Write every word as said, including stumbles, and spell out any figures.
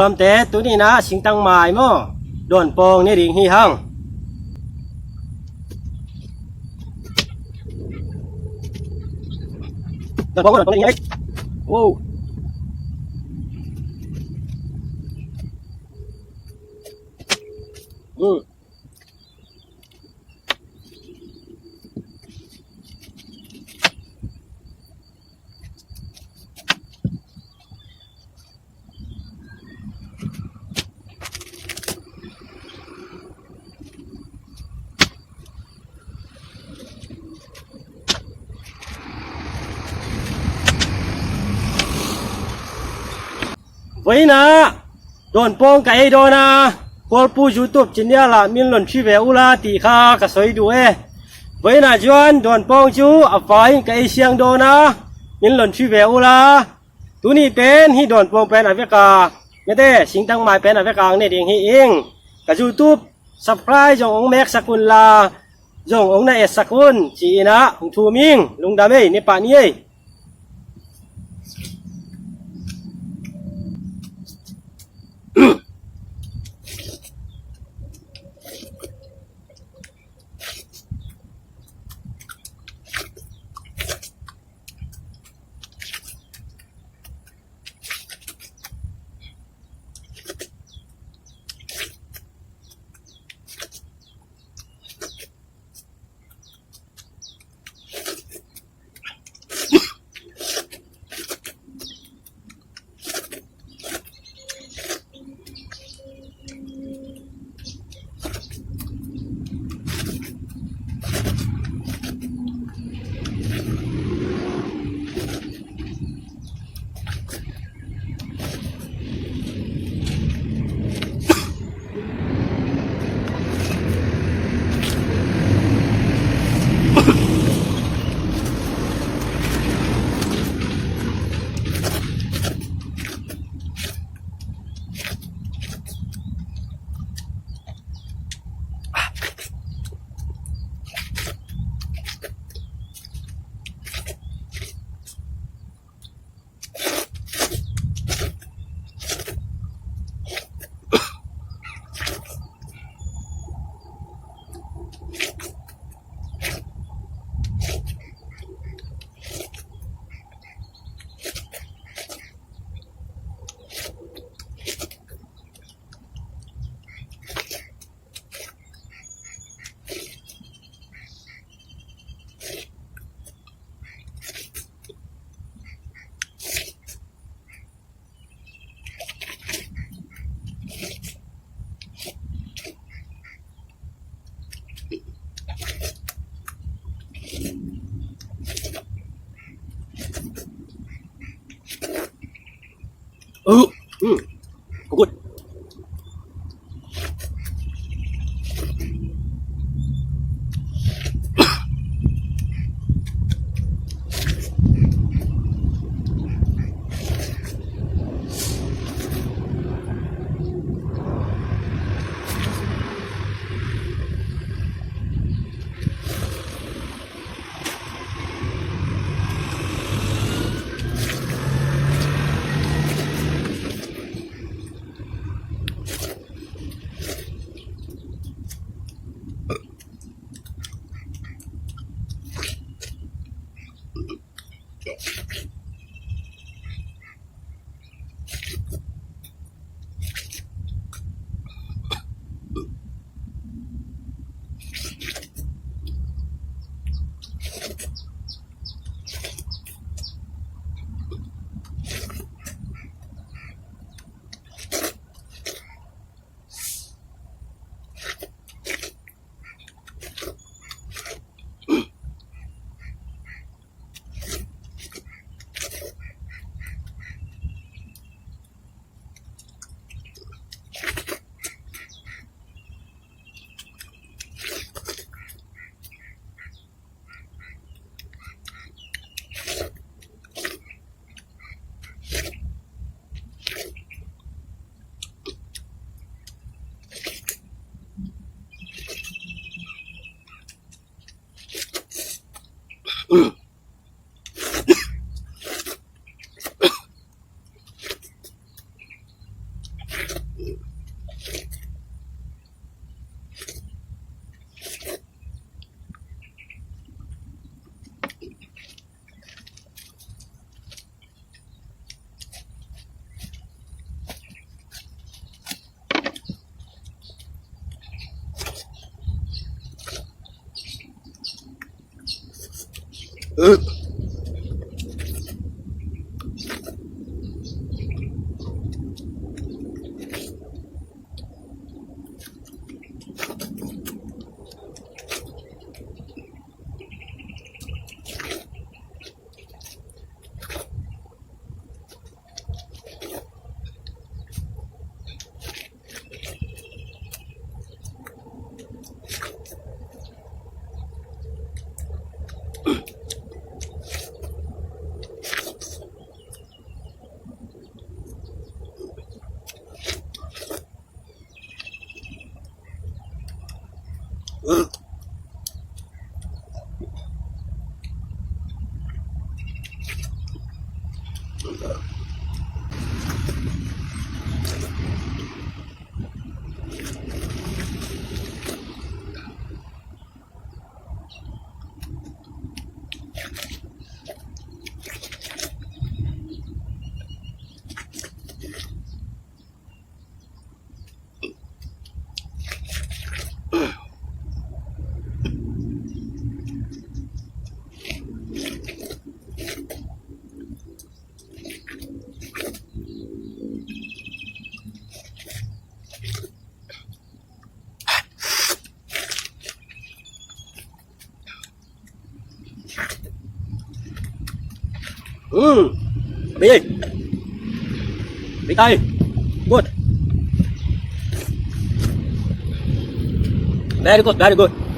Lamte, tuni-in ah singtang mai maw, dawnpawng ne ding hi hang. Dawnpawng, dawnpawng ne ding hi. Wow. Hmm. Vawiinah dawnpawng ka ei dawn a, Khualpu YouTube channel ah min lon hri ve ula ti kha ka sawi duh e. Vawiinah Juan dawnpawng cu a fa in ka ei siang dawn a, min lon hri ve ula. Tuni pen hih dawnpawng pen a vek a, mete, singtang mai pen a vek a ang ne ding hi ing. Ka YouTube subscribe zong hong meksak un la, zong hong na etsak un ci-in ah hong thum ing. Lungdam ei, ne pah ni ei. Uh, mm, good. Mm. Big. Big time. Good. Very good, very good.